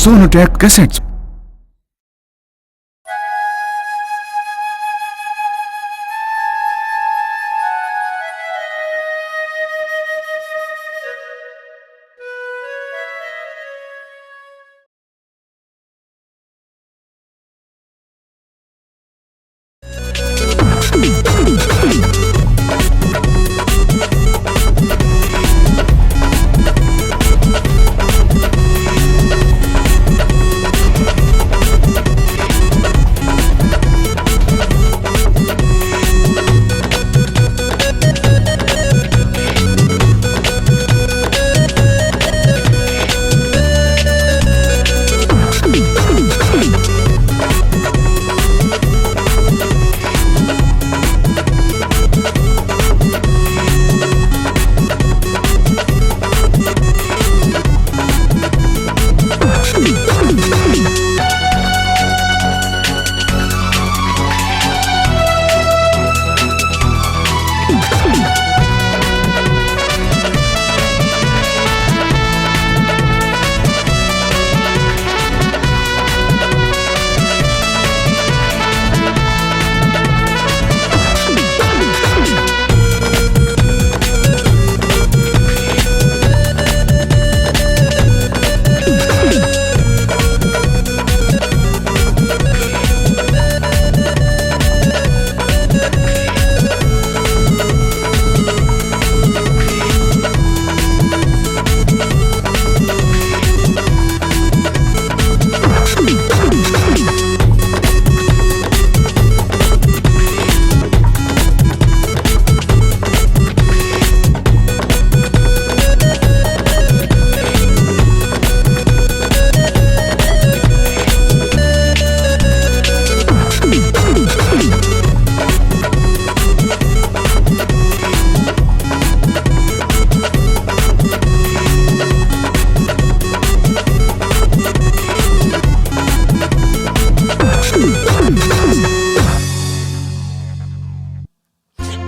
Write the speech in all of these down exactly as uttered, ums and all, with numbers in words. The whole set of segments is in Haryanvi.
Sonotech Cassettes.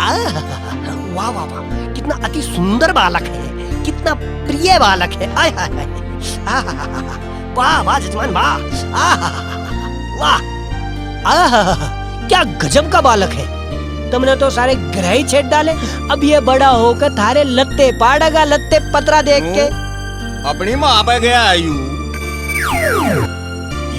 आह, वाह, वाह, वाह, कितना अति सुंदर बालक है, कितना प्रिय बालक है। आय, हाय, हाय, हाय। आह, वाह, वाह, जजमान, वाह। आह, वाह। आह, क्या गजब का बालक है। तुमने तो सारे ग्रह ही छेद डाले। अब ये बड़ा होकर थारे लत्ते पाड़ेगा, लत्ते पतरा देख के। क्यों? अपनी माँ पे गया है यू।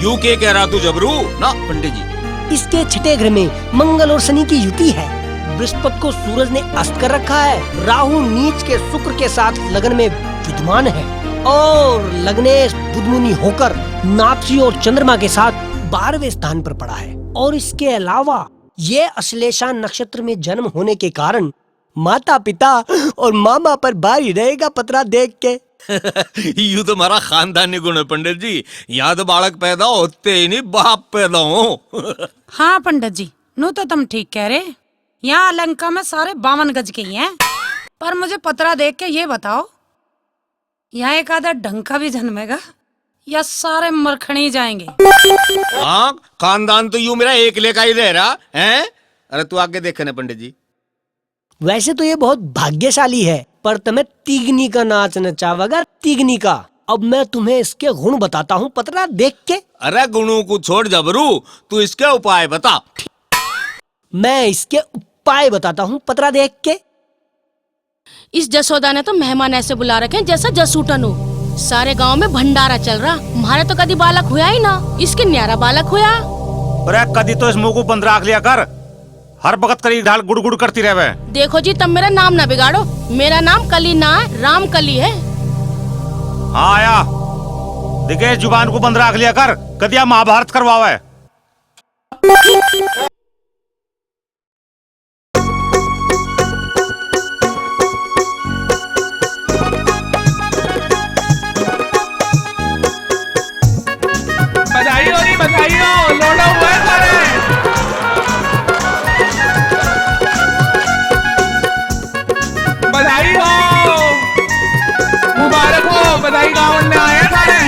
यू के कह रहा तू जबरू? ना पंडित जी। इसके छठे घर में मंगल और शनि की युति है। बृहस्पति को सूरज ने अस्त कर रखा है। राहु नीच के शुक्र के साथ लग्न में विद्यमान है और लग्नेश बुधमुनि होकर नापसी और चंद्रमा के साथ बारहवें स्थान पर पड़ा है। और इसके अलावा ये अश्लेषा नक्षत्र में जन्म होने के कारण माता पिता और मामा पर भारी रहेगा पतरा देख के। यू तो हमारा खानदानी गुण है पंडित जी, यहाँ तो बालक पैदा होते ही नहीं बाप पैदा हो। हाँ पंडित जी, नू तो तुम ठीक कह रहे। यहाँ लंका में सारे बावन गज के ही हैं, पर मुझे पतरा देख के ये बताओ, यहाँ एक आधा ढंग का भी जन्मेगा या सारे मरखणी जाएंगे? हाँ, खानदान तो यू मेरा एकले का ही रह रहा है। अरे तू आगे देखे ना पंडित जी। वैसे तो ये बहुत भाग्यशाली है, पर तुम्हें तिगनी का नाच नचावेगा, तिगनी का। अब मैं तुम्हें इसके गुण बताता हूँ पतरा देख के। अरे गुणों को छोड़ जबरू, तू इसके उपाय बता। मैं इसके उपाय बताता हूँ पतरा देख के। इस जसोदा ने तो मेहमान ऐसे बुला रखे हैं जैसा जसूटन हो। सारे गांव में भंडारा चल रहा, म्हारे तो कदी बालक हुआ ही ना, इसके न्यारा बालक हुआ। अरे कदी तो इस मुंह को बंद रख लिया कर, हर वक्त करी ढाल गुड़ गुड़ करती रहवे। देखो जी, तम मेरा नाम ना बिगाड़ो, मेरा नाम कली ना है, राम कली है। हाँ आया, देखे इस जुबान को बंद रख लिया कर, कदिया महाभारत करवावे। बधाई हो री, बधाई हो, लोड़ा हुआ है सारे। बधाई हो, मुबारक हो, बधाई गाँव में आए सारे।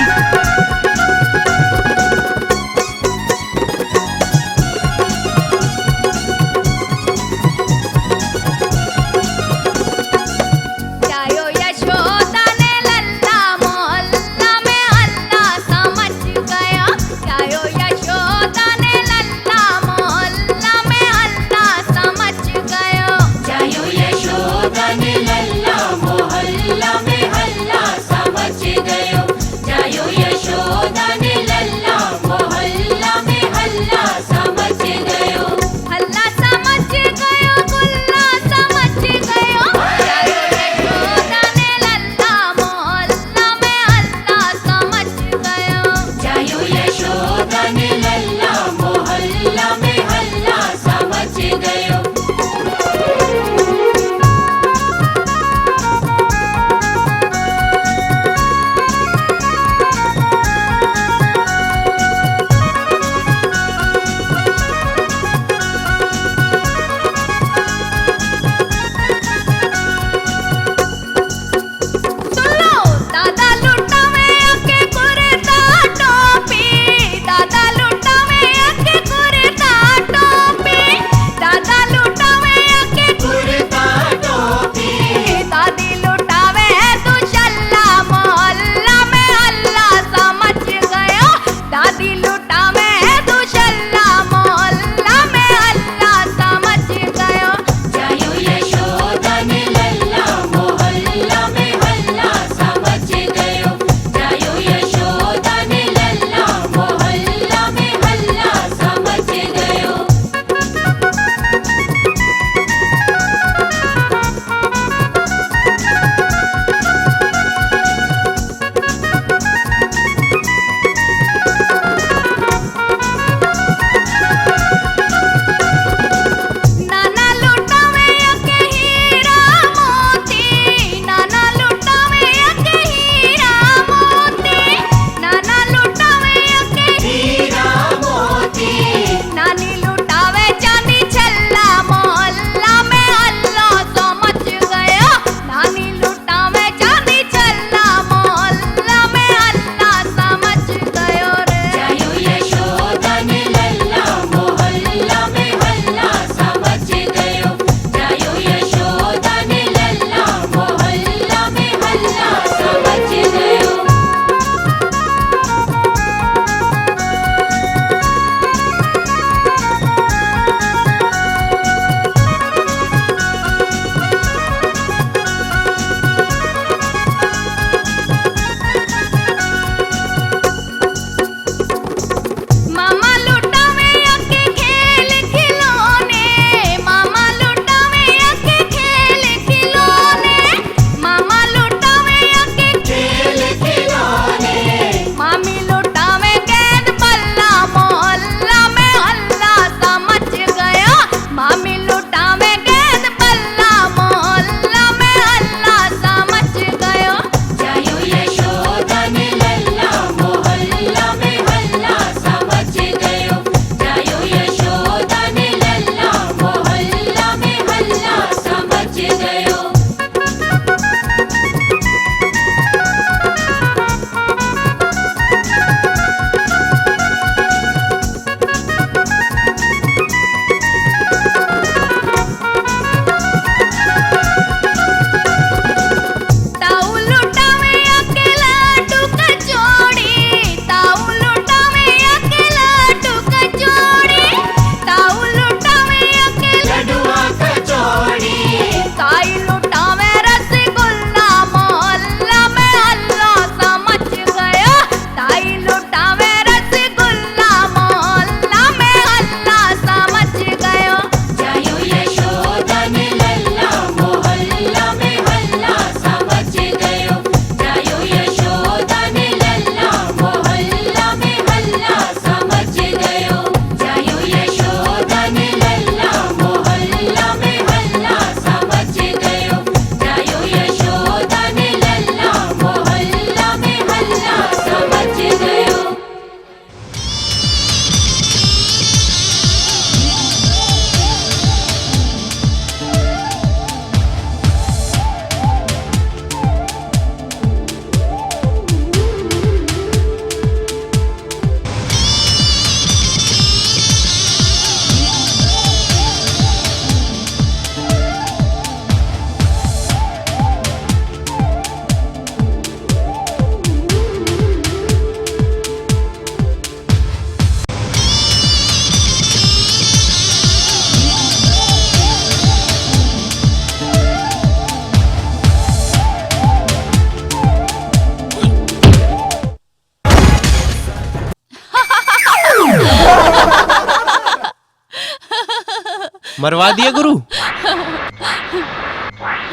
मरवा दिया गुरु।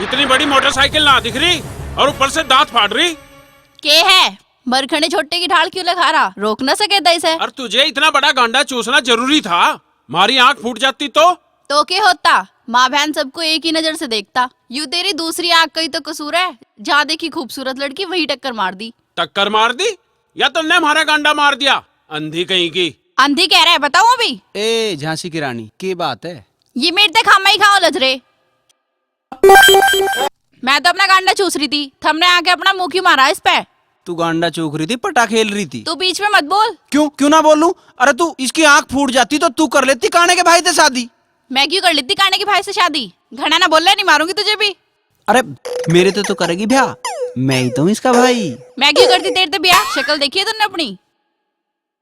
इतनी बड़ी मोटरसाइकिल ना दिख रही और ऊपर से दांत फाड़ रही। के है? मरखने छोटे की ढाल क्यों लगा रहा? रोक ना सके था इसे। और तुझे इतना बड़ा गांडा चूसना जरूरी था? मारी आंख फूट जाती तो? तो के होता? माँ बहन सबको एक ही नजर से देखता। यू तेरी दूसरी आंख का ही तो कसूर है, जहाँ देखी खूबसूरत लड़की वहीं टक्कर मार दी। टक्कर मार दी या तन्ने हमारा गांडा मार दिया? अंधी कहीं की। अंधी कह रहा है, बताऊं अभी? ए झांसी की रानी, के बात है? ये मेरे ते खामा ही खाओ लज रे। मैं तो अपना गांडा चूस रही थी, थमने आके अपना मुंह क्यों मारा इस पे? तू गांडा चूक रही थी, पटा खेल रही थी। तू बीच में मत बोल। क्यों, क्यों ना बोलूं? अरे तू इसकी आंख फूट जाती तो तू कर लेती काने के भाई से शादी। मैं क्यों कर लेती काने के भाई से शादी? घना ना बोल ले, नहीं मारूंगी तुझे भी। अरे मेरे तो, तो करेगी ब्याह, मैं ही तो हूँ इसका भाई। मैं क्यों करती तेरे ते ब्याह? शक्ल देखी है तन्ने अपनी?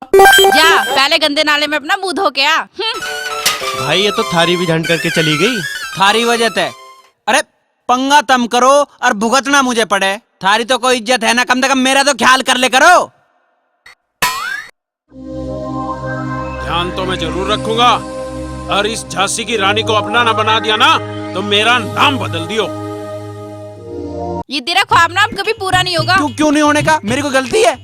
जा पहले गंदे नाले में अपना मुंह धो के आ। हम्म। भाई, ये तो थारी भी झंड करके चली गई। थारी वजह ते। अरे पंगा तम करो और भुगतना मुझे पड़े। थारी तो कोई इज्जत है ना, कम से कम मेरा तो ख्याल कर ले करो। ध्यान तो मैं जरूर रखूंगा, और इस झांसी की रानी को अपना ना बना दिया ना, तो मेरा नाम बदल दियो। ये तेरा ख्वाब ना अब कभी पूरा नहीं होगा। क्यों, क्यों नहीं होने का? मेरी कोई गलती है?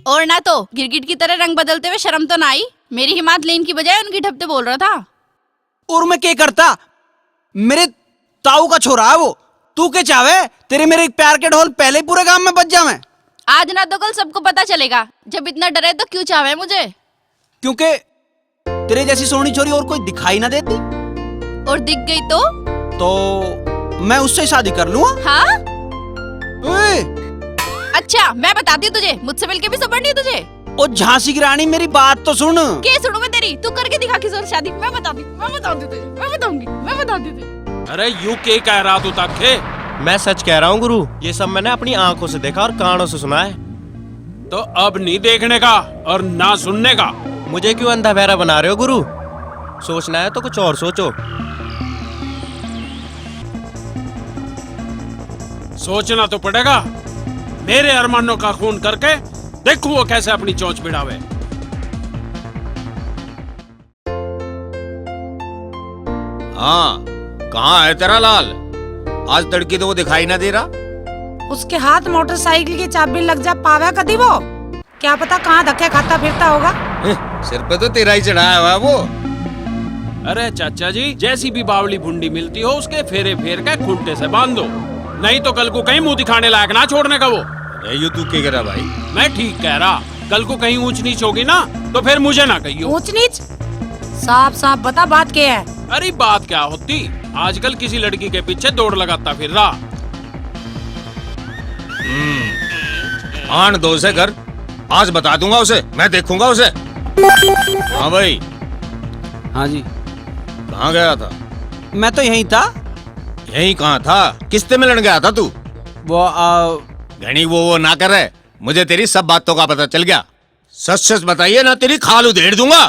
और ना तो गिरगिट की तरह रंग बदलते हुए शर्म तो ना आई? मेरी हिमात लेन की बजाय उनकी ढपते बोल रहा था। और मैं के करता? मेरे ताऊ का छोरा है वो। तू के चाहवे? तेरे मेरे प्यार के ढोल पहले ही पूरे गांव में बज जावे। आज ना तो कल सबको पता चलेगा। जब इतना डरे तो क्यों चाहवे मुझे? क्योंकि तेरे जैसी सोहनी छोरी और कोई दिखाई ना देती। और दिख गई तो? तो मैं उससे शादी कर लूंगा। हाँ? ओए! अच्छा, मैं बताती हूँ तुझे, मुझसे मिलके भी सबर नहीं है तुझे। ओ झांसी की रानी, मेरी बात तो सुन। के सुनूं मैं तेरी? तू करके दिखा किसी और शादी, मैं बता दी, मैं बता दी तुझे, मैं बताऊंगी, मैं बता दी तुझे। अरे यू के कह रहा तू तक है? मैं सच कह रहा हूँ गुरु, ये सब मैंने अपनी आंखों से देखा और कानों से सुना है। तो अब नहीं देखने का और ना सुनने का। मुझे क्यों अंधा बहरा बना रहे हो गुरु? सोचना है तो कुछ और सोचो। सोचना तो पड़ेगा। मेरे अरमानों का खून करके देखूं वो कैसे अपनी चोंच भिड़ावे। हाँ, कहाँ है तेरा लाल? आज तड़की तो वो दिखाई ना दे रहा। उसके हाथ मोटरसाइकिल की चाबी लग जा पावे कदी वो, क्या पता कहाँ धक्के खाता फिरता होगा। हं, सिर पे तो तेरा ही चढ़ाया हुआ है वो। अरे चाचा जी, जैसी भी बावली भुंडी मिलती हो, उसके फेरे फेर के खूंटे से बांध दो, नहीं तो कल को कहीं मुंह दिखाने लायक ना छोड़ने का वो। अरे, यो तू के कह रहा भाई? मैं ठीक कह रहा। कल को कहीं ऊंच नीच होगी ना, तो फिर मुझे ना कहियो। ऊंच नीच? साफ साफ बता, बात क्या है? अरे, बात क्या होती, आजकल किसी लड़की के पीछे दौड़ लगाता फिर रहा। हम्म, आन दो उसे घर, आज बता दूंगा उसे, मैं देखूंगा उसे। हाँ भाई। हाँ जी। कहाँ गया था? मैं तो यहीं था। यहीं कहाँ था? किससे मिलन गया था तू? वो, आ, घणी वो, वो ना करे, मुझे तेरी सब बातों का पता चल गया। सच सच बताइए ना, तेरी खाल उधेड़ दूंगा।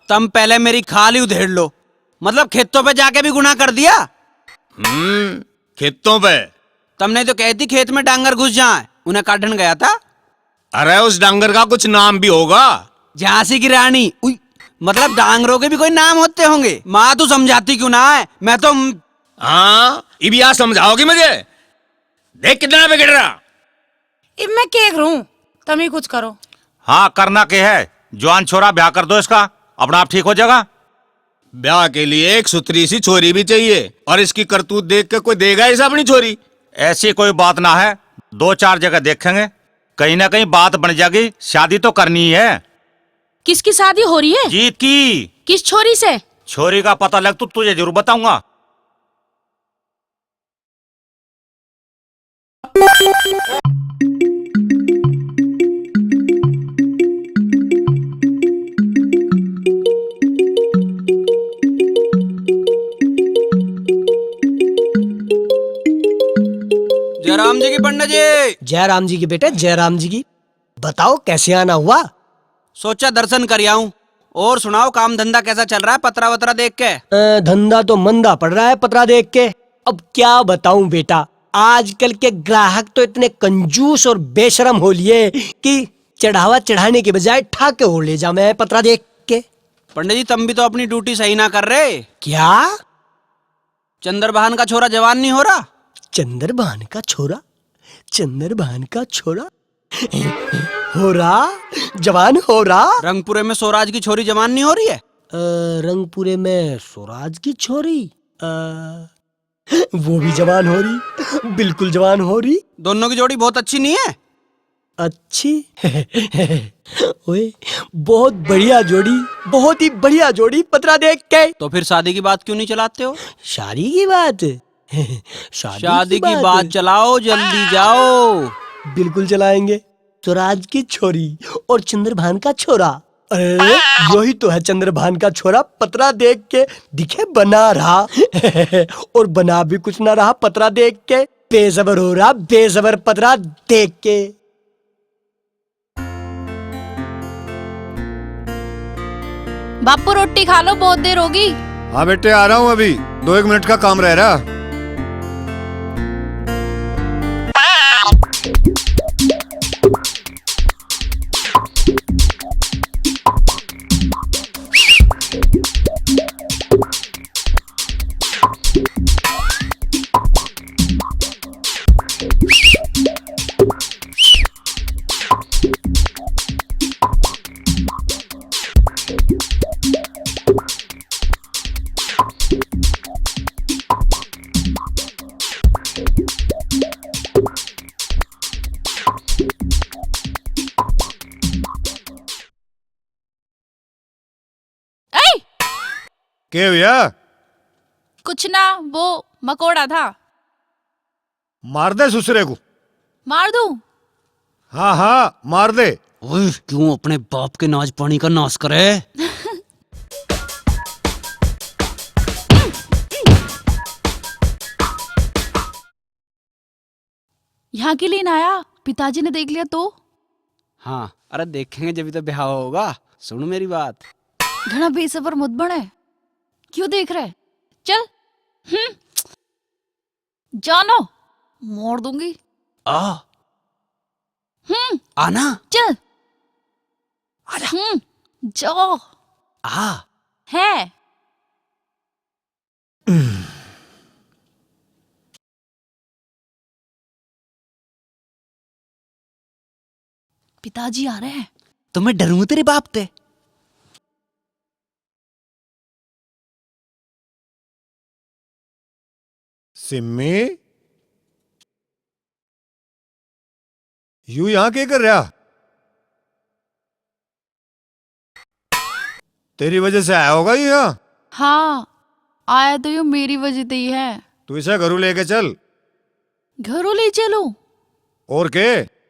तम पहले मेरी खाल ही उधेड़ लो, मतलब खेतों पे जाके भी गुनाह कर दिया। हम्म, खेतों पे? तमने तो कही थी खेत में डांगर घुस जाए, उन्हें काटन गया था। अरे उस डांगर का कुछ नाम भी होगा। झांसी की रानी, उई, मतलब डांगरों के भी कोई नाम होते होंगे। माँ तू समझाती क्यों ना है, मैं तो। हाँ, इब या समझाओगी मुझे? देख कितना बिगड़ रहा। इब मैं के करूं? तम ही कुछ करो। हाँ, करना के है? जवान छोरा, ब्याह कर दो इसका, अपना आप ठीक हो जाएगा। ब्याह के लिए एक सुथरी सी छोरी भी चाहिए, और इसकी करतूत देख के कोई देगा इसे अपनी छोरी? ऐसी कोई बात ना है, दो चार जगह देखेंगे, कहीं ना कहीं बात बन जाएगी, शादी तो करनी ही है। किसकी शादी हो रही है? जीत की। किस छोरी से? छोरी का पता लग तो तुझे जरूर बताऊंगा। जय राम जी की पंडित जी। जय राम जी की बेटे, जय राम जी की। बताओ, कैसे आना हुआ? सोचा दर्शन कर आऊं। और सुनाओ, काम धंधा कैसा चल रहा है पतरा वतरा देख के? अ, धंधा तो मंदा पड़ रहा है पतरा देख के। अब क्या बताऊं बेटा, आजकल के ग्राहक तो इतने कंजूस और बेशरम हो लिए कि चढ़ावा चढ़ाने के बजाय ठाके हो ले जावे हैं पतरा देख के। पंडित जी, तुम भी तो अपनी ड्यूटी सही ना कर रहे। क्या? चंद्रभान का छोरा जवान नहीं हो रहा? चंद्रभान का छोरा? चंद्रभान का छोरा? हो रहा, जवान हो रहा। रंगपुरे में स्वराज की छोरी जवान नहीं हो रही है? अ, रंगपुरे में स्वराज की छोरी? अ, वो भी जवान हो रही, बिल्कुल जवान हो रही। दोनों की जोड़ी बहुत अच्छी नहीं है? अच्छी? ओए, बहुत बढ़िया जोड़ी, बहुत ही बढ़िया जोड़ी, पतरा देख के। तो फिर शादी की बात क्यों नहीं चलाते हो? शादी की बात? शादी शादी की की बात? बात चलाओ, जल्दी जाओ। बिल्कुल चलाएंगे। स्वराज की छोरी और चंद्रभान का छोरा। अरे, यही तो है चंद्रभान का छोरा, पतरा देख के दिखे बना रहा। और बना भी कुछ ना रहा पतरा देख के, बेसबर हो रहा, बेसबर पतरा देख के। बापू, रोटी खा लो, बहुत देर होगी। हाँ बेटे, आ रहा हूँ अभी, दो एक मिनट का काम रह रहा। ऐ! के हुआ? कुछ ना, वो मकोड़ा था। मार दे सुसरे को। मार दूं? हाँ, हाँ, मार दे। ओए, क्यों अपने बाप के नाज पानी का नाश करे? यहाँ के लिए ना आया, पिताजी ने देख लिया तो? हाँ, अरे देखेंगे जब तो ब्याह होगा। सुन मेरी बात। घना बेसबर मत बने। क्यों देख रहे? चल। हम्म। जानो, मार दूंगी। आ। हम्म। आना। चल। आजा। हम्म। जा। आ। है। पिताजी आ रहे हैं। तो मैं डरूं तेरे बाप ते? सिम्मी, यू यहाँ के कर रहा? तेरी वजह से आया होगा यू यहाँ। हाँ, आया तो यू मेरी वजह ते ही है। तू इसे घरू लेके चल। घरू ले चलूं? और के?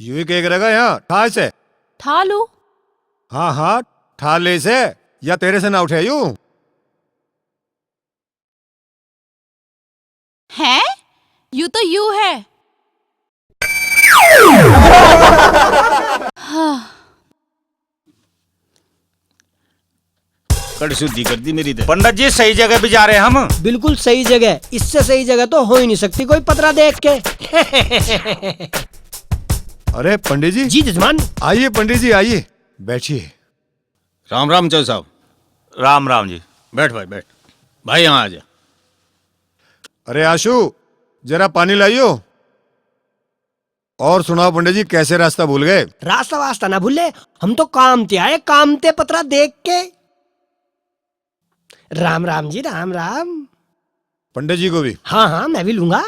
यू ही के करेगा यहाँ, ठा इसे। ठा लूं? हाँ, हाँ, ठा ले इसे, या तेरे से ना उठे यू। हैं? यू तो यू है। हाँ। कड़ शुद्धि कर दी मेरी तो। पंडित जी, सही जगह भी जा रहे हैं हम। बिल्कुल सही जगह, इससे सही जगह तो हो ही नहीं सकती कोई पतरा देख के। अरे पंडित जी। जी जजमान। आइए पंडित जी, आइए, बैठिए। राम राम चौधरी साहब। राम राम जी। बैठ भाई, बैठ। भाई, यहाँ आ जा। अरे आशु, जरा पानी लाइयो। और सुनाओ पंडित जी, कैसे रास्ता भूल गए? रास्ता वास्ता ना भूले, हम तो काम ते आए, काम ते पतरा देख के। राम राम जी, राम राम। पंडित जी को भी। हाँ, हाँ, मैं भी लूंगा।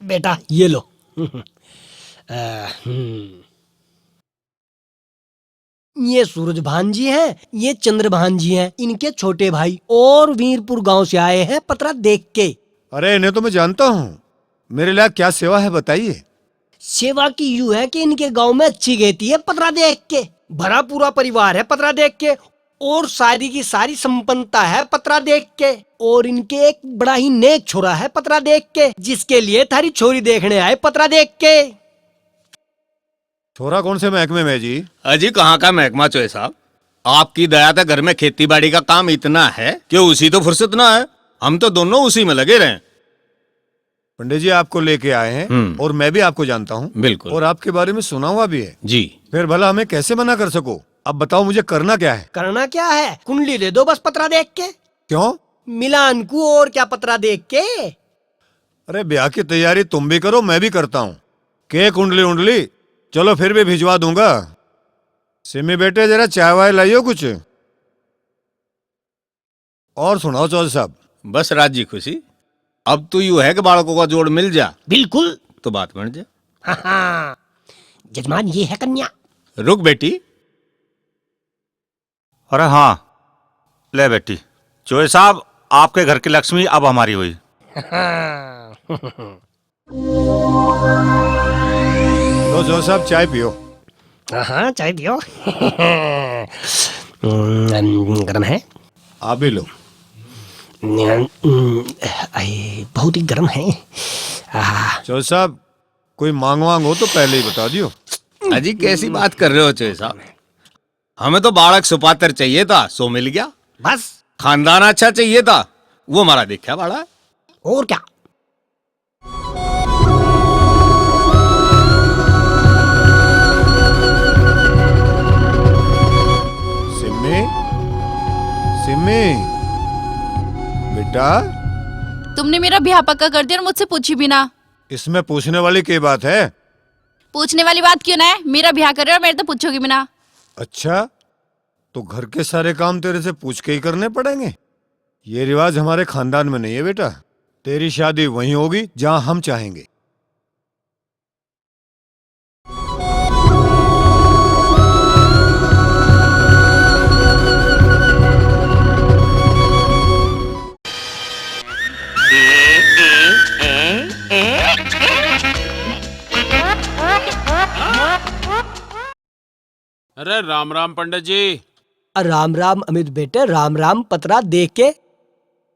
बेटा, ये लो। हम्म। ये सूरज भान जी हैं, ये चंद्र भान जी हैं, इनके छोटे भाई, और वीरपुर गांव से आए हैं पतरा देख के। अरे, इन्हें तो मैं जानता हूँ, मेरे लायक क्या सेवा है बताइए। सेवा की यू है कि इनके गांव में अच्छी खेती है पतरा देख के, भरा पूरा परिवार है पतरा देख के, और सारी की सारी संपन्नता है पतरा देख के, और इनके एक बड़ा ही नेक छोरा है पतरा देख के, जिसके लिए थारी छोरी देखने आए पतरा देख के। छोरा कौन से महकमे में है जी? अजी, कहाँ का महकमा चोए साहब, आपकी दया तै घर में खेती बाड़ी का काम इतना है कि उसी तो फुर्सत ना है। हम तो दोनों उसी में लगे रहे। पंडित जी आपको लेके आए हैं हम्म। और मैं भी आपको जानता हूँ बिल्कुल। और आपके बारे में सुना हुआ भी है। जी। फिर भला हमें कैसे मना कर सको? अब बताओ मुझे करना क्या है? करना क्या है? कुंडली दे दो बस पतरा देख के। क्यों? मिलान को और क्या पतरा देख के? अरे ब्याह की तैयारी तुम भी करो, मैं भी करता हूँ। के कुंडली उंडली? चलो फिर भी भिजवा दूंगा। सिमी बेटे जरा चाय वाय लाइयो कुछ। और सुनाओ चौधरी साहब। बस राजी खुशी। अब तो यू है कि बालकों का जोड़ मिल जा। बिल्कुल। तो बात बन जा। हाँ, हाँ। जजमान ये है कन्या। रुक बेटी। अरे हाँ, ले बेटी। चौधरी साहब, आपके घर की लक्ष्मी अब हमारी हुई। लो चौधरी साहब, चाय पियो। हाँ, हाँ, चाय पियो। हम्म, गर्म है। आप भी लो। हम्म, आई, बहुत ही गर्म है। आह। चौधरी साहब, कोई मांग वांग हो तो पहले ही बता दियो। अजी, कैसी बात कर रहे हो चौधरी साहब? हमें तो बालक सुपात्र चाहिए था, सो मिल गया। बस। खानदान अच्छा चाहिए था, वो हमारा देखा बाला। और क्या? सिम्मी, सिम्मी, बेटा। तुमने मेरा ब्याह पक्का कर दिया और मुझसे पूछी भी ना। इसमें पूछने वाली क्या बात है? पूछने वाली बात क्यों ना है? मेरा ब्याह कर रहे हो और मेरे तो पूछोगी भी ना। अच्छा, तो घर के सारे काम तेरे से पूछ के ही करने पड़ेंगे? ये रिवाज हमारे खानदान में नहीं है बेटा। तेरी शादी वहीं होगी जहां हम चाहेंगे। अरे राम राम पंडित जी। अ, राम राम अमित बेटे, राम राम। पतरा देख के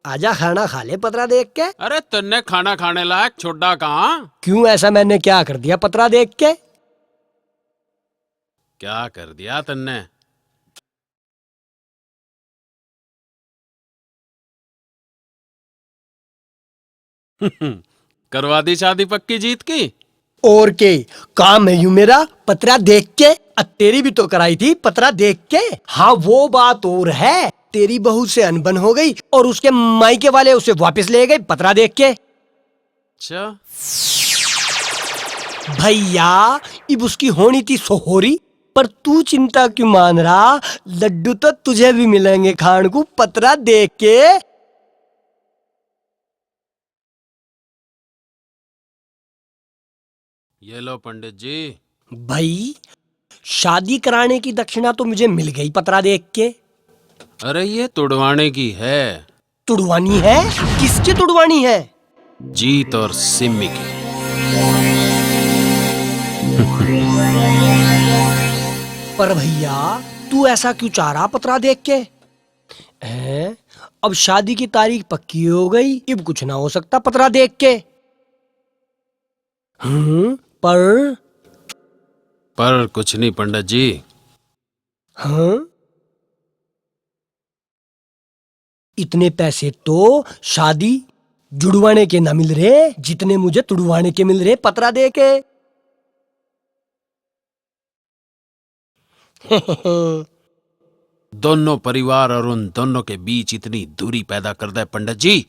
आजा, खाना खा ले पतरा देख के। अरे तन्ने खाना खाने लायक छोड़ा कहाँ? क्यों, ऐसा मैंने क्या कर दिया पतरा देख के? क्या कर दिया तन्ने? करवा दी शादी पक्की जीत की। और के, काम है यू मेरा पतरा देख के। अ, तेरी भी तो कराई थी पतरा देख के। हाँ, वो बात और है, तेरी बहू से अनबन हो गई और उसके मायके वाले उसे वापस ले गए पतरा देख के। अच्छा। भैया, इब उसकी होनी थी सोहोरी, पर तू चिंता क्यों मान रहा? लड्डू तो तुझे भी मिलेंगे खान को पतरा देख के। ये लो पंडित जी। भाई, शादी कराने की दक्षिणा तो मुझे मिल गई पतरा देख के। अरे, ये तुड़वाने की है। तुड़वानी है? किसकी तुड़वानी है? जीत और सिम्मी की। पर भैया, तू ऐसा क्यों चाह रहा पतरा देख के? हैं? अब शादी की तारीख पक्की हो गई, इब कुछ ना हो सकता पतरा देख के। हम्म, पर? पर कुछ नहीं पंडित जी। हाँ? इतने पैसे तो शादी जुड़वाने के ना मिल रहे, जितने मुझे तुड़वाने के मिल रहे पतरा दे के। दोनों परिवार और उन दोनों के बीच इतनी दूरी पैदा कर दे पंडित जी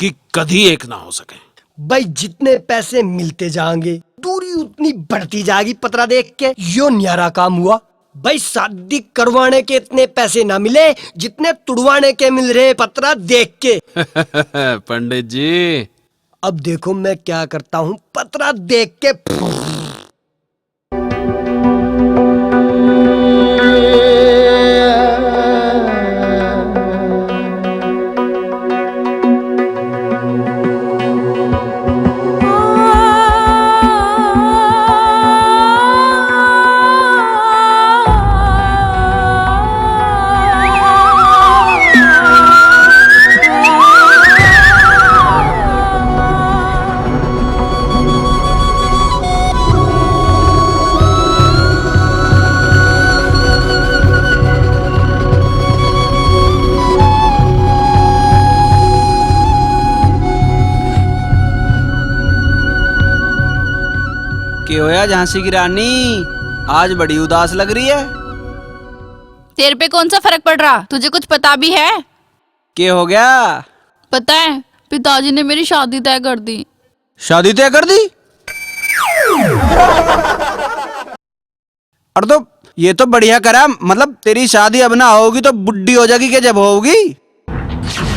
कि कभी एक ना हो सके। भाई, जितने पैसे मिलते जाएंगे, दूरी उतनी बढ़ती जाएगी पतरा देख के। यो न्यारा काम हुआ। भाई, शादी करवाने के इतने पैसे ना मिले जितने तुड़वाने के मिल रहे पतरा देख के। पंडित जी। अब देखो मैं क्या करता हूँ पतरा देख के। ये होया झांसी की रानी, आज बड़ी उदास लग रही है। तेरे पे कौन सा फर्क पड़ रहा? तुझे कुछ पता भी है? के हो गया? पता है, पिताजी ने मेरी शादी तय कर दी। शादी तय कर दी? अरे तो ये तो बढ़िया करा, मतलब तेरी शादी अब ना होगी तो बुढ़ी हो जाएगी क्या जब होगी?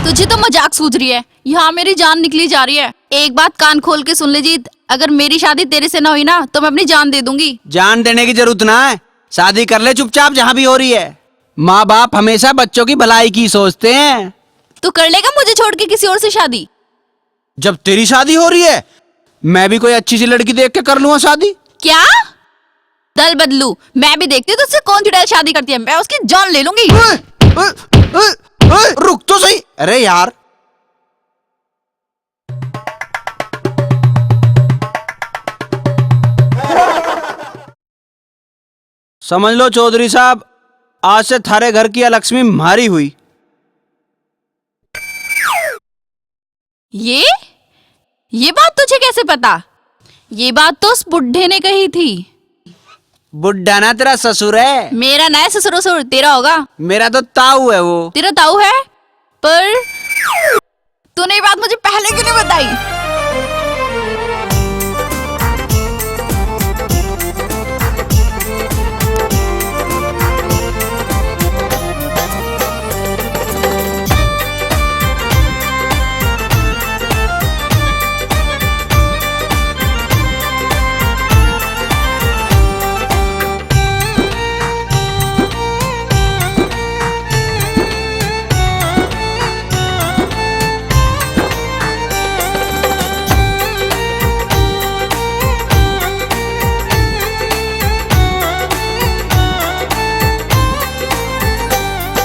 तुझे तो मजाक सूझ रही है, यहाँ मेरी जान निकली जा रही है। एक बात कान खोल के सुन ले जीत, अगर मेरी शादी तेरे से ना हुई ना तो मैं अपनी जान दे दूंगी। जान देने की जरूरत ना है, शादी कर ले चुपचाप जहाँ भी हो रही है। माँ बाप हमेशा बच्चों की भलाई की सोचते हैं। तू कर लेगा मुझे छोड़ के किसी और से शादी? जब तेरी शादी हो रही है, मैं भी कोई अच्छी सी लड़की देख के कर लूंगा शादी। क्या? दल बदलू, मैं भी देखती हूँ तुझसे कौन चुड़ैल शादी करती है, मैं उसकी जान ले लूंगी। ओए, ओए, ओए, ओए, रुक तो सही। अरे यार, समझ लो चौधरी साहब, आज से थारे घर की अलक्ष्मी म्हारी हुई। ये ये बात तुझे कैसे पता? ये बात तो उस बुढ़े ने कही थी। बुढ़ा ना तेरा ससुर है। मेरा ना है ससुर, ससुर तेरा होगा। मेरा तो ताऊ है वो। तेरा ताऊ है? पर तूने ये बात मुझे पहले क्यों नहीं बताई?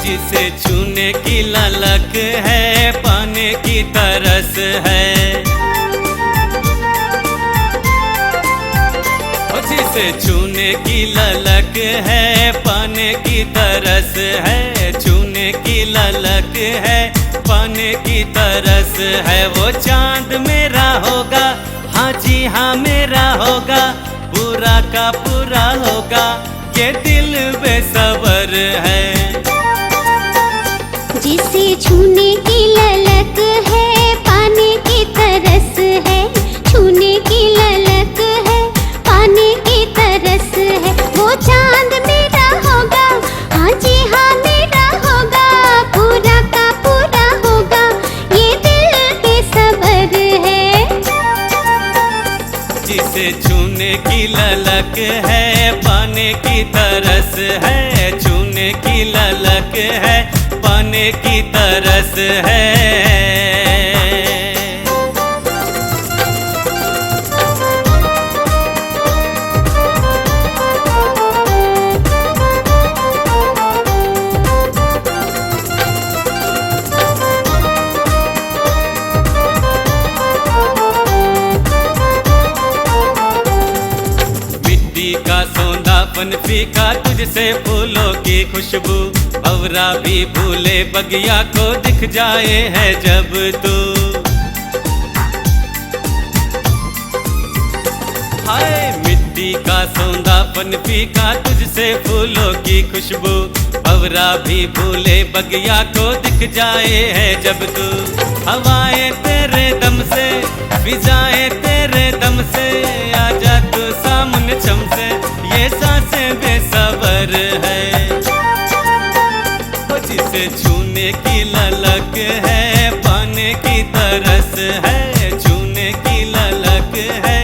जिसे छूने की ललक है, पाने की तरस है। ओ जिसे छूने की ललक है, पाने की तरस है, छूने की ललक है, पाने की तरस है। वो चांद मेरा होगा, हाँ जी हाँ मेरा होगा, पूरा का पूरा होगा, ये दिल बेसबर है। जिसे छूने की ललक है, पाने की तरस है, छूने की ललक है, पाने की तरस है। वो चांद मेरा होगा, हाँ जी हाँ मेरा होगा, पूरा का पूरा होगा, ये दिल बेसबर है। जिसे छूने की ललक है, पाने की तरस है, छूने की ललक है, पाने की तरस है। मिट्टी का सौंधापन फीका, तुझसे फूलों की खुशबू। भंवरा भी भूले बगिया को, दिख जाए है जब तू। हाय मिट्टी का सौंधापन फीका, तुझसे फूलों की खुशबू। भंवरा भी भूले बगिया को, दिख जाए है जब तू। हवाएं तेरे दम से, फिजाएं तेरे दम से, आजा तू सामने चम से, ये सांसें बेसबर है। ओ जिसे छूने की ललक है, पाने की तरस है, छूने की ललक है,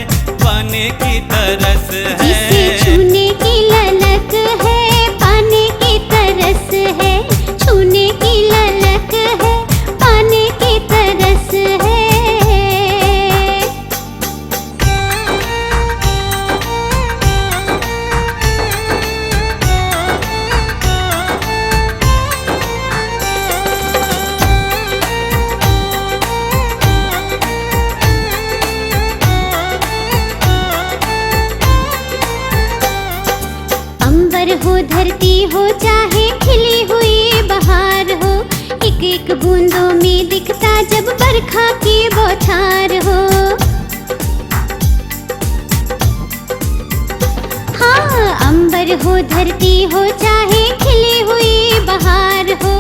पाने की तरस है। जिसे छूने की ललक है, पाने की तरस है, छूने की ललक है, पाने की तरस है। अंबर हो, धरती हो, चाहे खिली हुई बहार हो, एक एक बूंदों में दिखता जब बरखा की बौछार हो। हो धरती हो चाहे खिली हुई बहार हो,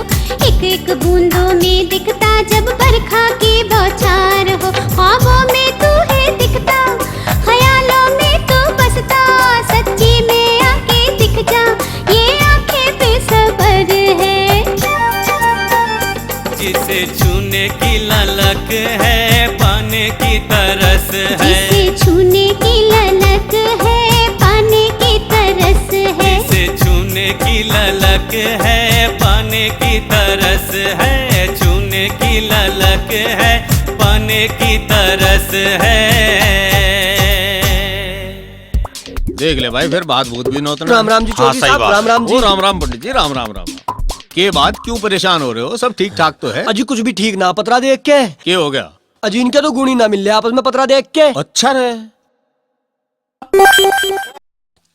एक एक बूंदों में दिखता जब बरखा की बौछार हो। ख्वाबों में तू है दिखता, ख्यालों में तू बसता, सच्ची में आके दिख जा, ये आंखें बेसबर है। जिसे छूने की ललक है, पाने की तरस है। जिसे छूने की ललक है, पाने की तरस है। जिसे छूने की ललक है, पाने की तरस है। छूने की ललक है, पाने की तरस है। देख ले भाई, फिर बात भूत भी नोतना। राम राम जी हाँ, चौधरी सही साहब, बात राम है। राम ओ, जी। राम राम पंडित जी, राम राम राम। के बात, क्यों परेशान हो रहे हो? सब ठीक ठाक तो है? अजी कुछ भी ठीक ना, पतरा देख के। के हो गया? अजी इनके तो गुण ही ना मिल रहे आपस में पतरा देख के। अच्छा रे।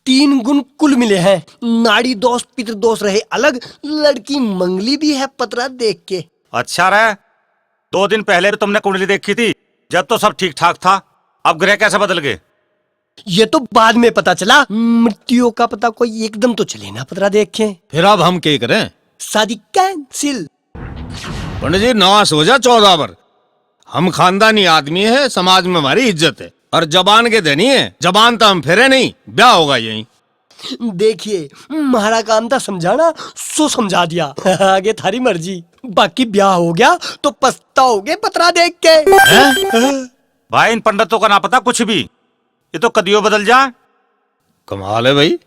तीन गुण कुल मिले हैं, नाड़ी दोष पितृ दोष रहे अलग, लड़की मंगली भी है पतरा देख के। अच्छा रे, दो दिन पहले भी तुमने कुंडली देखी थी, जब तो सब ठीक ठाक था, अब ग्रह कैसे बदल गए? ये तो बाद में पता चला, मृत्यु का पता कोई एकदम तो चले ना पतरा देख के। फिर अब हम के करें? शादी कैंसिल। पंडित जी, नाश हो जा चौदह बार। हम खानदानी आदमी है, समाज में हमारी इज्जत है और जबान के धनी है। जबान तो हम फेरे नहीं, ब्याह होगा यहीं। देखिए, म्हारा काम था समझाना, सो समझा दिया। आगे थारी मर्जी। बाकी ब्याह हो गया तो पछताओगे पतरा देख के। हैं? भाई, इन पंडितों का ना पता कुछ भी, ये तो कदियों बदल जा। कमाल है भाई।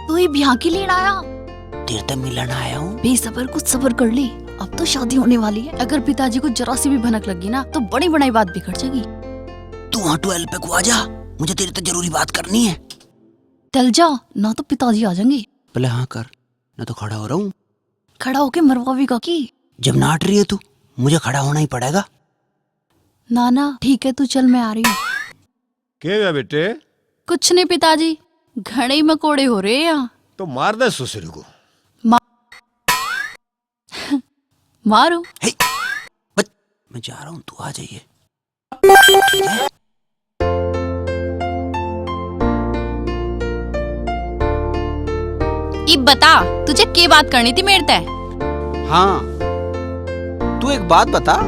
तू ही ब्याह के लिए आया? तेरे ते मिलन आया हूँ। बेसबर, कुछ सबर कर ले, अब तो शादी होने वाली है। अगर पिताजी को जरा सी भी भनक लगी ना, तो बड़ी बनाई बात बिगड़ जाएगी। तू वहाँ ट्वेल्व पे को आ जा, मुझे तेरे ते जरूरी बात करनी है। टल जा, ना तो पिताजी आ जाएंगे। पहले हाँ कर, ना तो खड़ा हो रहा हूँ। खड़ा होके मरवावेगा की? जब नाट रही है तू, मुझे खड़ा होना ही पड़ेगा। ना ना, ठीक है, तू चल, मैं आ रही हूँ। के हुआ बेटे? कुछ नहीं पिताजी, घणे ही मकोड़े हो रहे हैं। तो मार दे सुसरी को। मा-, मारू। हे, बच, मैं जा रहा हूँ, तू आ जाइए। ठीक है? इब बता, तुझे के बात करनी थी मेरे ते? हाँ, तू एक बात बता,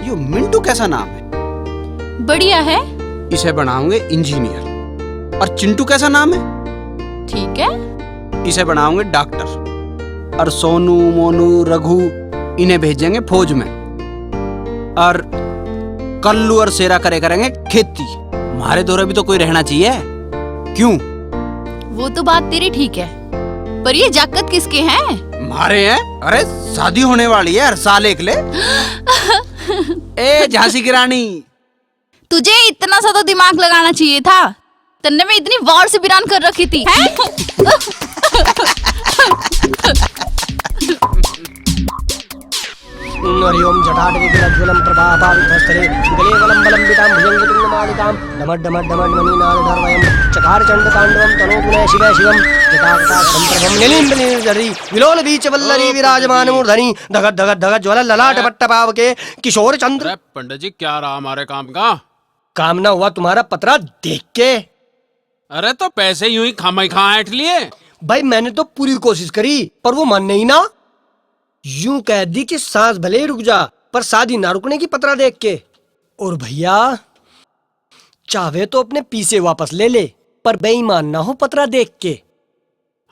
यो मिंटू कैसा नाम है? बढ़िया है। इसे बनाऊंगे इंजीनियर। और चिंटू कैसा नाम है? ठीक है। इसे बनाऊंगे डॉक्टर। और सोनू, मोनू, रघु, इन्हें भेजेंगे फौज में। और कल्लू और शेरा करे करेंगे खेती। म्हारे धोरे भी तो कोई रहना चाहिए। क्यों? वो तो बात तेरी ठीक है, पर ये जाकत किसके हैं? म्हारे हैं। अरे, शादी होने वाली है, हर साल एक ले। ए झांसी की रानी, तुझे इतना सा तो दिमाग लगाना चाहिए था, तन्ने मैं इतनी वार से बिरान कर रखी थी, हैं? ॐ हरि ओम जटाटवीगुणज्वलं प्रभापावितस्थले गले वलम्बलम्बितां भुजङ्गतुण्डमालिकां डमड्डमड्डमड्डमणिनादधर्वयं चकार चण्डताण्डवं तनोतु नः शिवः शिवं। जटाकटाक्षं प्रभं निलिम्बनीर्जरी विलोलवीचवल्लरी विराजमानमूर्धनि धगत धगत धगत ज्वलल्ललाटपट्टपावके किशोर चंद्र। अरे पंडित जी, क्या रहा हमारे काम का? काम ना हुआ तुम्हारा पतरा देख के। अरे तो पैसे यूं ही खामा ही खा ऐंठ लिए। भाई मैंने तो पूरी कोशिश करी पर वो माने ही ना। यूं कह दी कि सांस भले ही रुक जा पर शादी ना रुकने की पतरा देख के। और भैया चाहे तो अपने पीसे वापस ले ले पर बेईमान ना हो पतरा देख के।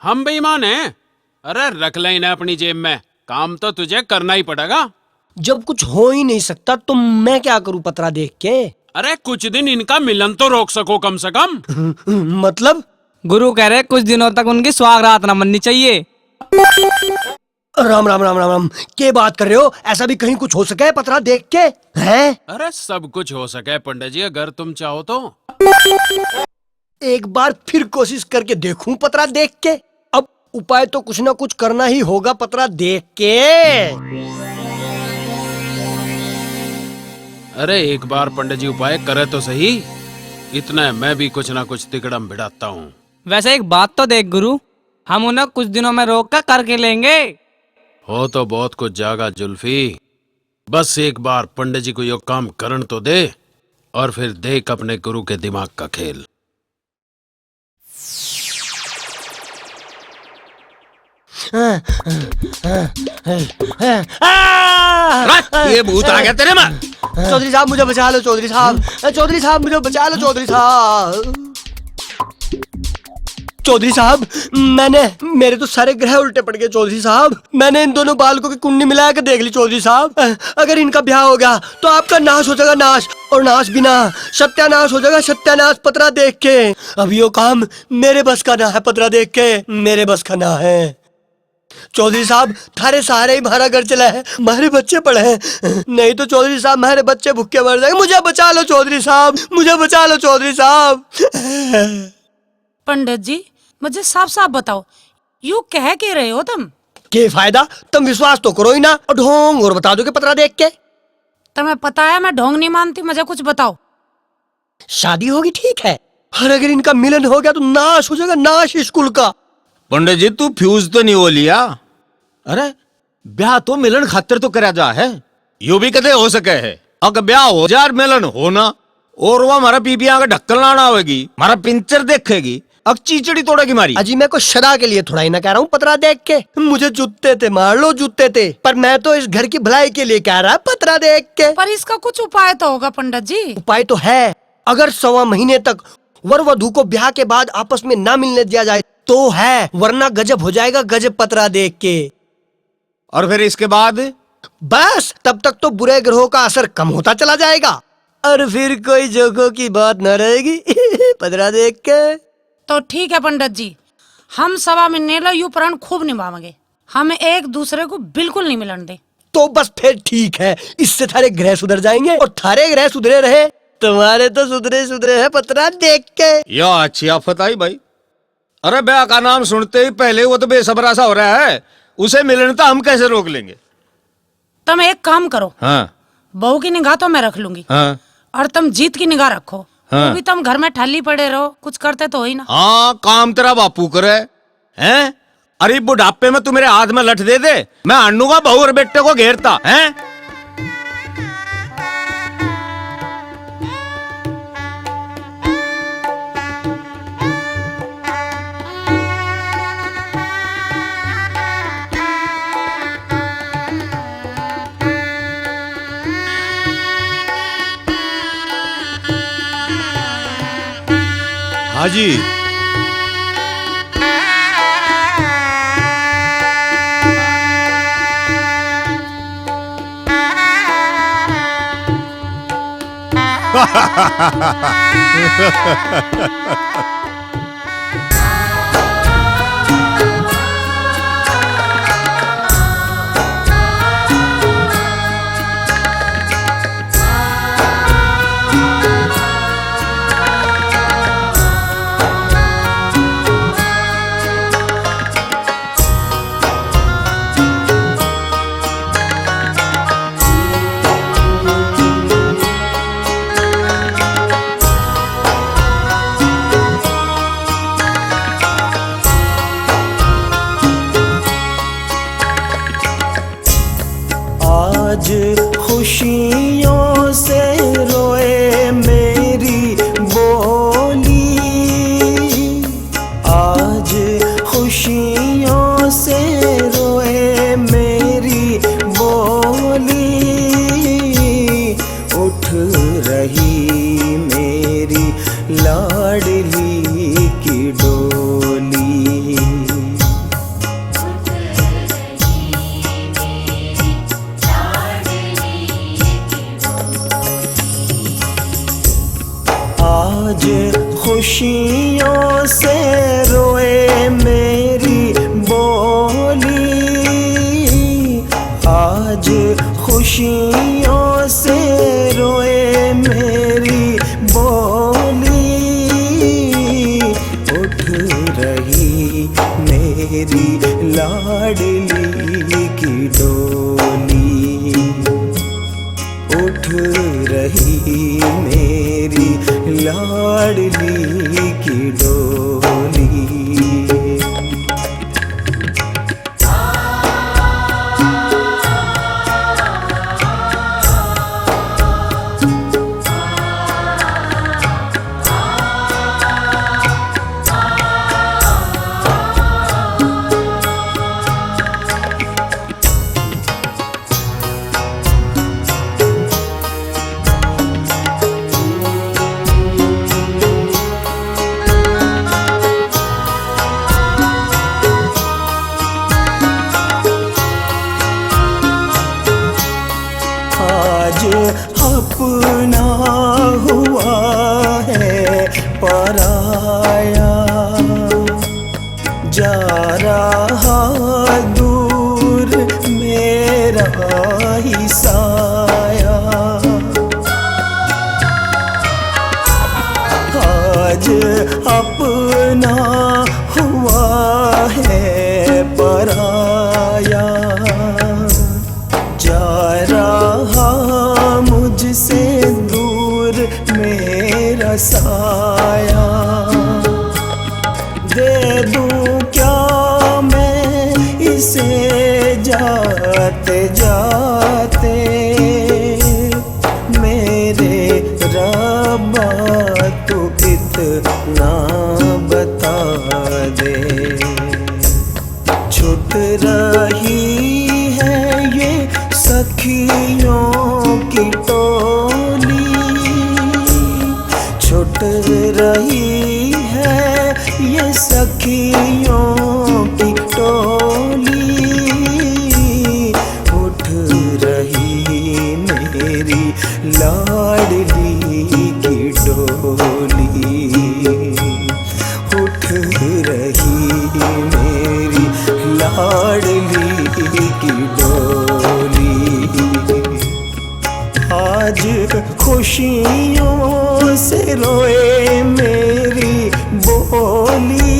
हम बेईमान हैं? अरे रख ले इन्हें अपनी जेब में, काम तो तुझे करना ही पड़ेगा। जब कुछ हो ही नहीं सकता तो मैं क्या करूं पतरा देख के? अरे कुछ दिन इनका मिलन तो रोक सको कम से कम। मतलब? गुरु कह रहे कुछ दिनों तक उनकी सुहागरात ना मननी चाहिए। राम राम राम राम राम, के बात कर रहे हो? ऐसा भी कहीं कुछ हो सके पतरा देख के? हैं? अरे सब कुछ हो सके पंडित जी, अगर तुम चाहो तो। एक बार फिर कोशिश करके देखूं पतरा देख के। अब उपाय तो कुछ ना कुछ करना ही होगा पतरा देख के। अरे, एक बार पंडित जी उपाय करे तो सही, इतने मैं भी कुछ ना कुछ तिकड़म भिड़ाता हूँ। वैसे एक बात तो देख गुरु, हम उन्हें कुछ दिनों में रोक कर करके लेंगे। हो तो बहुत कुछ जागा जुल्फी, बस एक बार पंडित जी को यो काम करण तो दे, और फिर देख अपने गुरु के दिमाग का खेल। आ! अरे, ये भूत आ गया तेरे में। चौधरी साहब, मुझे बचा लो, चौधरी साहब। ए, चौधरी साहब, मुझे बचा लो, चौधरी साहब। चौधरी साहब, मैंने, मेरे तो सारे ग्रह उल्टे पड़ गए, चौधरी साहब। मैंने इन दोनों बालकों की कुंडली मिला के देख ली, चौधरी साहब। अगर इनका ब्याह हो गया, तो आपका नाश हो जाएगा, नाश। और नाश बिना सत्यानाश हो जाएगा, सत्यानाश, पतरा देख के। अब यो काम मेरे बस का ना है, पतरा देख के, मेरे बस का ना है। चौधरी साहब, थारे सहारे ही म्हारा घर चला है, म्हारे बच्चे पड़े हैं, नहीं तो चौधरी साहब, म्हारे बच्चे भूखे मर जाएंगे। मुझे बचा लो चौधरी साहब, मुझे बचा लो चौधरी साहब। पंडित जी, मुझे साफ साफ बताओ, यू कह के रहे हो तुम? के फायदा, तुम विश्वास तो करो ही ना, और ढोंग और बता दो कि पतरा देख के। तुम्हें पता है मैं ढोंग नहीं मानती, मुझे कुछ बताओ। शादी होगी ठीक है, और अगर इनका मिलन हो गया तो नाश हो जाएगा, नाश इस कुल का। पंडित जी, तू फ्यूज तो नहीं हो लिया? अरे, ब्याह तो मिलन खातिर तो करया जा है, यो भी कदे हो सके है? अगर ब्याह हो जा और मिलन हो ना, और वो हमारा पीपिया के ढक्कन लाना होगी, हमारा पिंचर देखेगी, अक चीचड़ी तोड़ेगी मारी। अजी, मैं कोई शदा के लिए थोड़ा ही ना कह रहा हूँ पतरा देख के। मुझे जूते ते मार लो, जूते ते, पर मैं तो इस घर की भलाई के लिए कह रहा, पतरा देख के। पर इसका कुछ उपाय तो होगा पंडित जी। उपाय तो है, अगर सवा महीने तक वर वधु को ब्याह के बाद आपस में ना मिलने दिया जाए तो है, वरना गजब हो जाएगा, गजब, पतरा देख के। और फिर इसके बाद? बस, तब तक तो बुरे ग्रहों का असर कम होता चला जाएगा और फिर कोई जोखों की बात ना रहेगी। पतरा देख के। तो ठीक है पंडित जी, हम सवा महीने लो यू प्रण खूब निभावेंगे, हम एक दूसरे को बिल्कुल नहीं मिलन दे। तो बस फिर ठीक है, इससे थारे ग्रह सुधर जाएंगे और थारे ग्रह सुधरे रहे, तुम्हारे तो सुधरे सुधरे हैं पतरा देख के। या अच्छी आफत आई भाई। अरे, ब्याह का नाम सुनते ही पहले वो तो बेसब्रा सा हो रहा है, उसे मिलने तो हम कैसे रोक लेंगे? तुम एक काम करो, हाँ। बहू की निगाह तो मैं रख लूंगी, हाँ। और तुम जीत की निगाह रखो। हाँ। वो भी तुम घर में ठाली पड़े रहो, कुछ करते तो हो ही ना। हाँ, काम तेरा बापू करे, हैं? अरे, बुढ़ापे में तू मेरे हाथ में लठ दे दे, मैं हांडूंगा बहू और बेटे को घेरता, हैं? हाँ जी। आज खुशियों से रोए मेरी बोली, आज खुशियों से रोए मेरी बोली, उठ रही मेरी लाडली की डोली। मेरी लाडली की डोली, उठ रही मेरी लाडली की डोली। आज अपना हुआ है पराया, जा रहा दूर मेरा ही साया। आज अपना हुआ है पराया, जा रहा मुझसे दूर मेरा साया। दे दूं क्या मैं इसे जाते जाते, मेरे रब्बा तू इतना बता दे। छुट रही है ये सखियों की टोली, छुट रही है ये सखियों की टोली। उठ रही मेरी लाडली की डोली, उठ रही मेरी लाडली की डोली। आज खुशियों से रोए मेरी बोली,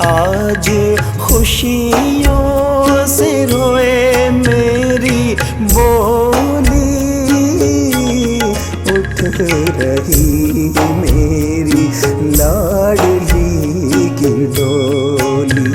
आज खुशियों से रोए मेरी बोली। उठ रही मेरी लाडली की डोली।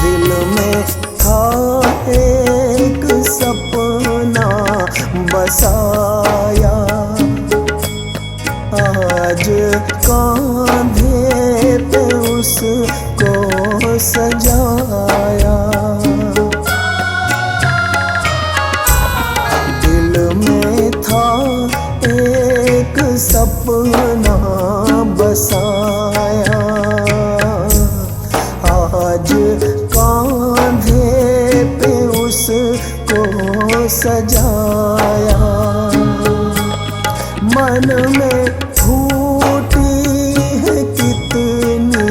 दिल में था एक सपना बसाया, आज कांधे पे उसको सजाया। दिल में था एक सपना बसाया, आज कांधे पे उसको सजाया। मन में फूटी है कितनी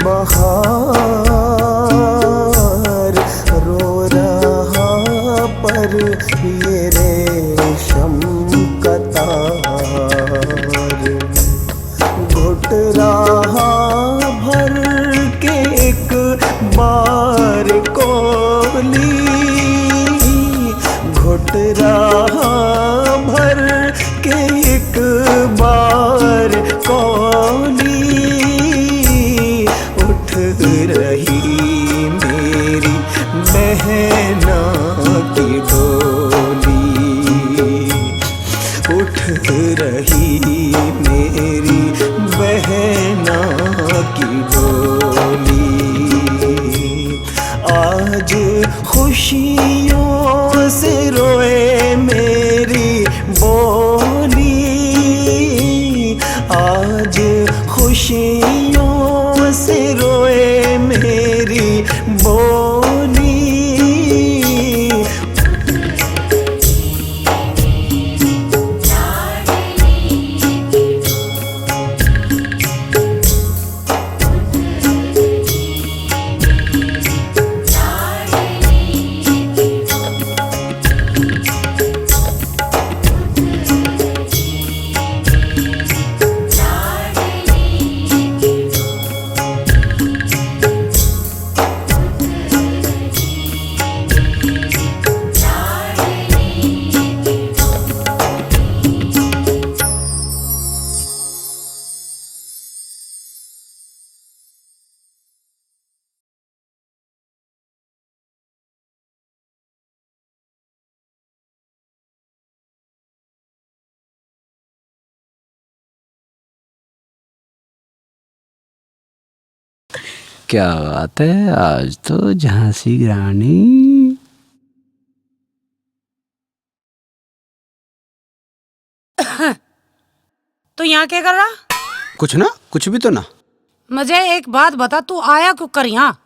बहार, रो रहा पर ये रेशम का तार। घुट रहा भर के एक बार कोली, घुट रहा भर के एक बार कोली। उठ रही मेरी बहना की डोली, उठ रही मेरी बहना की डोली। क्या बात है, आज तो झांसी की रानी। तू यहाँ क्या कर रहा? कुछ ना, कुछ भी तो ना। मुझे एक बात बता, तू आया क्यों कर यहाँ?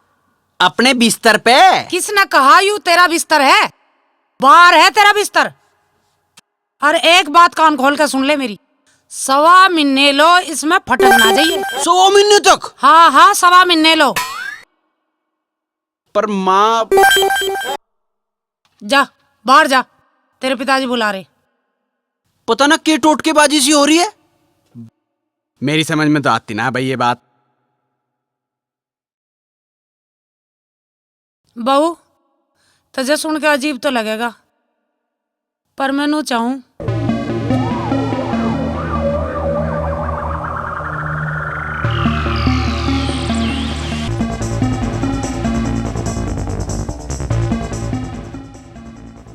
अपने बिस्तर पे। किसने कहा यू तेरा बिस्तर है? बाहर है तेरा बिस्तर। और एक बात कान खोल के सुन ले मेरी, सवा महीने लो इसमें फटक ना जाइए। सवा महीने तक? हाँ, हाँ, सवा महीने लो। पर माँ। जा, बाहर जा, तेरे पिताजी बुला रहे। पता ना के टोटकेबाजी सी हो रही है, मेरी समझ में तो आती ना भाई ये बात। बहू, तुझे सुन के अजीब तो लगेगा, पर मैं नू चाहूँ।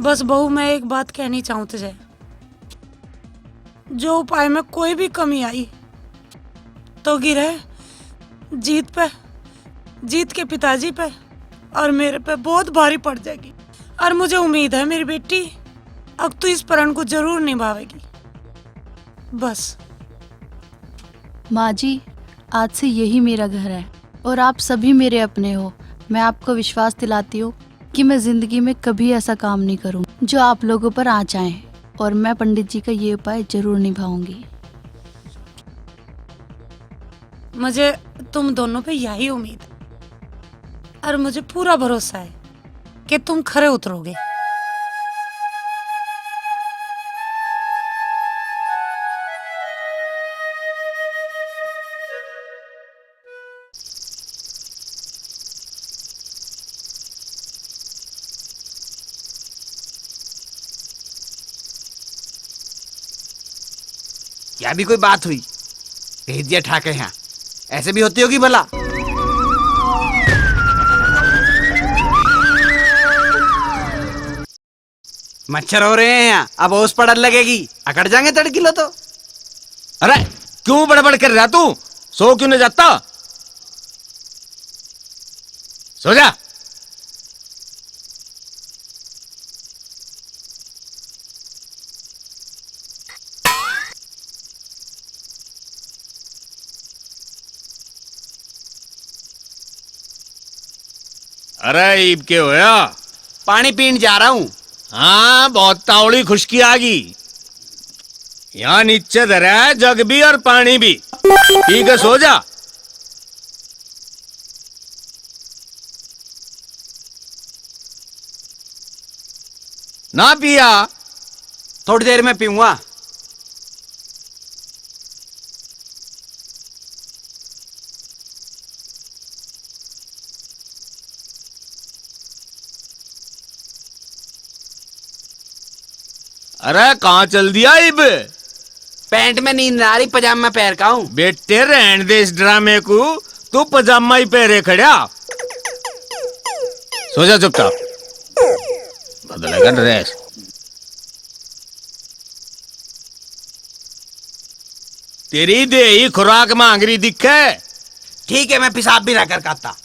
बस बहू, मैं एक बात कहनी चाहूँ तुझे। जो उपाय में कोई भी कमी आई, तो गिरे जीत पे, जीत के पिताजी पे और मेरे पे बहुत भारी पड़ जाएगी। और मुझे उम्मीद है मेरी बेटी, अब तू इस प्रण को जरूर निभावेगी। बस। माँ जी, आज से यही मेरा घर है और आप सभी मेरे अपने हो। मैं आपको विश्वास दिलाती हूँ कि मैं जिंदगी में कभी ऐसा काम नहीं करूँ जो आप लोगों पर आँच आए, और मैं पंडित जी का ये उपाय जरूर निभाऊंगी। मुझे तुम दोनों पे यही उम्मीद है और मुझे पूरा भरोसा है कि तुम खरे उतरोगे। क्या भी कोई बात हुई, भेज दिया ठाके यहाँ। ऐसे भी होती होगी भला? मच्छर हो रहे हैं यहाँ, अब ओस पड़न लगेगी, अकड़ जाएंगे तड़की लो तो। अरे, क्यों बड़बड़ कर रहा तू? सो क्यों नहीं जाता? सो जा। अरे, इब के होया? पानी पीन जा रहा हूँ। हाँ, बहुत तावली खुशकी आ गई। यहाँ नीचे धरा है जग भी और पानी भी, पी के सो जा। ना पिया? थोड़ी देर में पीऊंगा। अरे, कहाँ चल दिया इब? पैंट में नींद ना आ रही, पजामा पहन का हूँ। बेटे, रहन दे इस ड्रामे को, तू पजामा ही पहरे खड़ा। सो जा चुपचाप, बदलेगा ड्रेस। तेरी देही खुराक मांग रही दिखे। ठीक है, मैं पेशाब भी ना कर काता।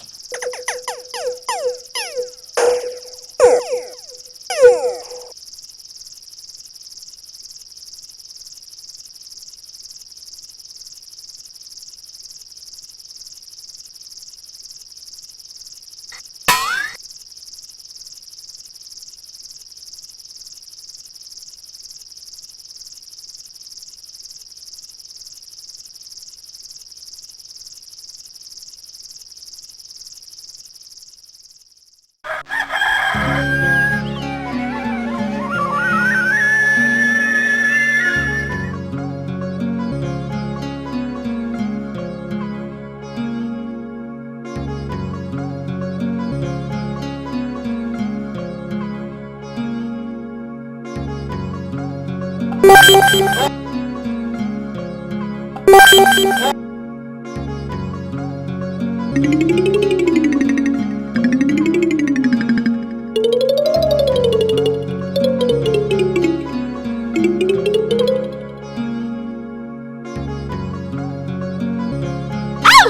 आह!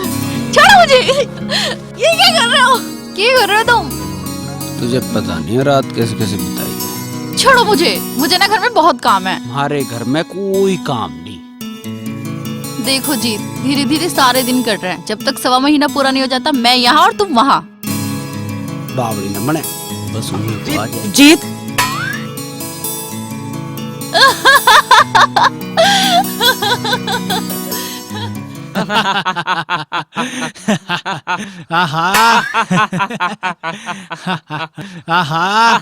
छोड़ो मुझे। ये क्या कर रहे हो तुम? तुझे पता नहीं है रात कैसे कैसे बिताई है। छोड़ो मुझे, मुझे ना घर में बहुत काम है। हमारे घर में कोई काम नहीं। देखो जीत, धीरे धीरे सारे दिन कट रहे हैं। जब तक सवा महीना पूरा नहीं हो जाता, मैं यहाँ और तुम वहाँ। बावली न बने, बस उन्हीं को आ जाए। जीत। आहा। आहा।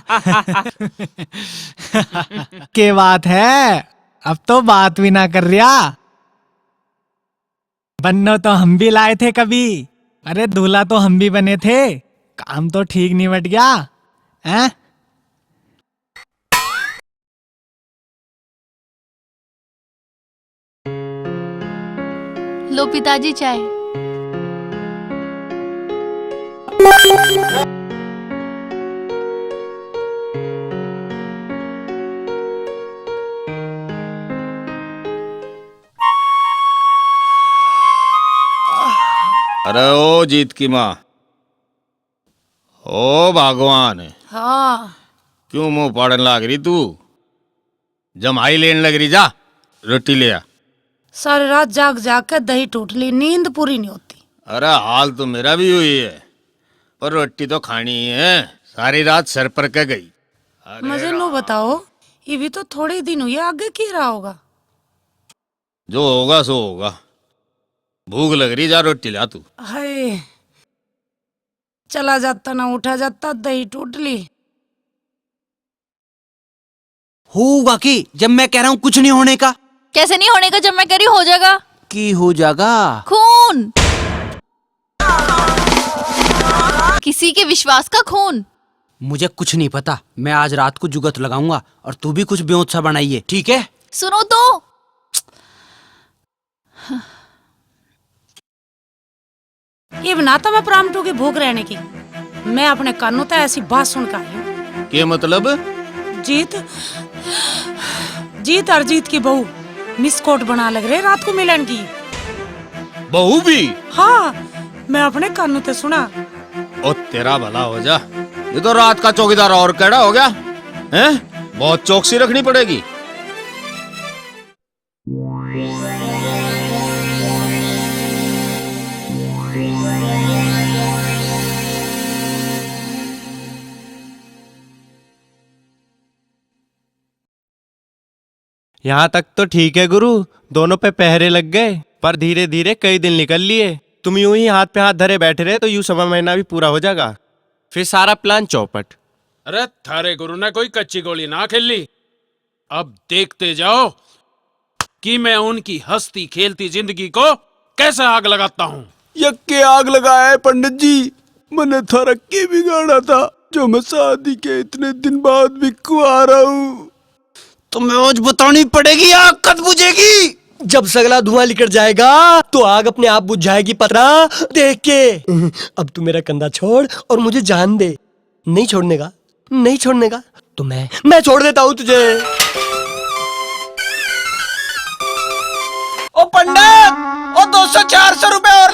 के बात है, अब तो बात भी ना कर रिया। बननो तो हम भी लाए थे कभी। अरे दूल्हा तो हम भी बने थे। काम तो ठीक नहीं बट गया, हैं? लो पिताजी चाय। अरे ओ जीत की माँ, ओ भगवान। हाँ। क्यों मुंह पाड़न लाग रही तू? जमाई लेन लग रही, जा रोटी ले आ। सारी रात जाग जाग के दही टूट ली, नींद पूरी नहीं होती। अरे हाल तो मेरा भी हुई है, पर रोटी तो खानी ही है। सारी रात सर पर के गई। अरे मुझे नू बताओ, ये भी तो थोड़े ही दिन हुए, आगे की रहा होगा? जो होगा सो होगा। भूख लग रही, जा रोटी ला तू। हाय, चला जाता ना उठा जाता, दही टूट ली। होगा कि जब मैं कह रहा हूँ कुछ नहीं होने का। कैसे नहीं होने का जब मैं कह रही हूँ हो जाएगा? की हो जाएगा? खून। किसी के विश्वास का खून। मुझे कुछ नहीं पता, मैं आज रात को जुगत लगाऊंगा और तू भी कुछ बेहोश सा बनाइए, ठीक है? सुनो तो। ये बनाता मैं प्रामटू की भूख रहने की। मैं अपने कानों तक ऐसी बात सुन के आई हूँ। के मतलब? जीत, जीत और जीत की बहू मिस कोट बना लग रहे रात को मिलन की। बहू भी? हाँ, मैं अपने कानों तक सुना। ओ तेरा भला हो जा, ये तो रात का चौकीदार और कैड़ा हो गया, हैं? बहुत चौकसी रखनी पड़ेगी। यहाँ तक तो ठीक है गुरु, दोनों पे पहरे लग गए, पर धीरे धीरे कई दिन निकल लिए। तुम यूं ही हाथ पे हाथ धरे बैठे रहे तो यूं सवा महीना भी पूरा हो जाएगा, फिर सारा प्लान चौपट। अरे थारे गुरु ने कोई कच्ची गोली ना खेली। अब देखते जाओ कि मैं उनकी हंसती खेलती जिंदगी को कैसे आग लगाता हूँ। यक्के आग लगाया है पंडित जी, मैंने थारा के बिगाड़ा था जो मैं शादी के इतने दिन बाद भी कुआरा हूँ। तुम्हें आज बतानी पड़ेगी, आग कद बुझेगी। जब सगला धुआं निकल जाएगा तो आग अपने आप बुझ जाएगी, पतरा देख के। अब तू मेरा कंधा छोड़ और मुझे जान दे। नहीं छोड़ने का, नहीं छोड़ने का। तो मैं, मैं छोड़ देता हूँ तुझे। ओ पंडित, ओ दो सौ चार सौ रुपए और